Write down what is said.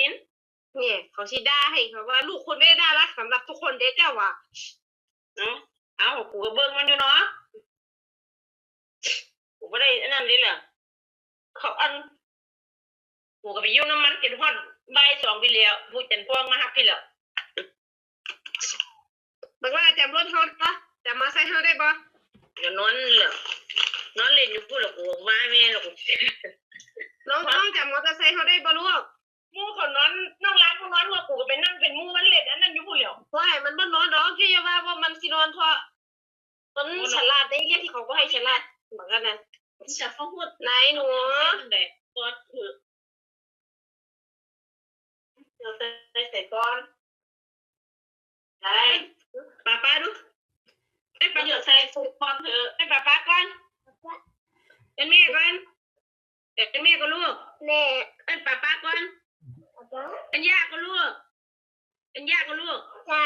ນ ນີ້ ເຂົາຊິດ່າໃຫ້ ເຂົາວ່າລູກຄົນບໍ່ໄດ້ໜ້າລັກສຳລັບທຸກຄົນເດ້ເຈົ້າວ່າ. ເອົ້າ ເອົ້າ ກູກໍເບິ່ງມັນຢູ່ເນາະ ກູບໍ່ໄດ້ອັນນັ້ນເດ້ລະ ເຂົາອັນ ກູກໍໄປຢູ່ນຳມັນຈົນຮອດບ່າຍສອງພຸ້ນແລ້ວ ຜູ້ຈັນພອງມາຮັບພີ້ແລ້ວ. ບັກຫຼ້າຈຳລົດເຮົາໄດ້ບໍ່? ຈຳມໍເຕີໄຊເຮົາໄດ້ບໍ່? ກໍນອນແລ້ວ ນອນຫຼິ້ນຢູ່ພຸ້ນລະ ກູອອກມາແມ່ລະ ນ້ອງ ນ້ອງຈຳມໍເຕີໄຊເຮົາໄດ້ບໍ່ລູກ? ໝູ່ເຂົານອນ ນ້ອງລາມເຂົານອນ ພວກກູກໍໄປນັ່ງເປັນໝູ່ມັນຫຼິ້ນອັນນັ້ນຢູ່ພຸ້ນແລ້ວ. ໂອ້ຍ ມັນບໍ່ນອນດອກ ເຈົ້າຢ່າວ່າ ວ່າມັນຊິນອນເທາະ ມັນສະຫຼາດໃດ໋ ຮຽນທີ່ເຂົາບໍ່ໃຫ້ສະຫຼາດ ບັກອັນນັ້ນ ນາຍໜູ ເອົາໃສ່ໃສ່ກ່ອນ ໄດ້ ປ້າປ້າດູ ໄດ້ປ້າ ເອົາໃສ່ໃສ່ກ່ອນເຖາະ ໄດ້ປ້າປ້າກ່ອນ ເອີ້ນແມ່ກ່ອນ ເອີ້ນແມ່ກ່ອນລູກ ແມ່ ເອີ້ນປ້າປ້າກ່ອນ ເອີ້ນຍ່າກ່ອນລູກ ເອີ້ນຍ່າກ່ອນລູກ ຍ່າ.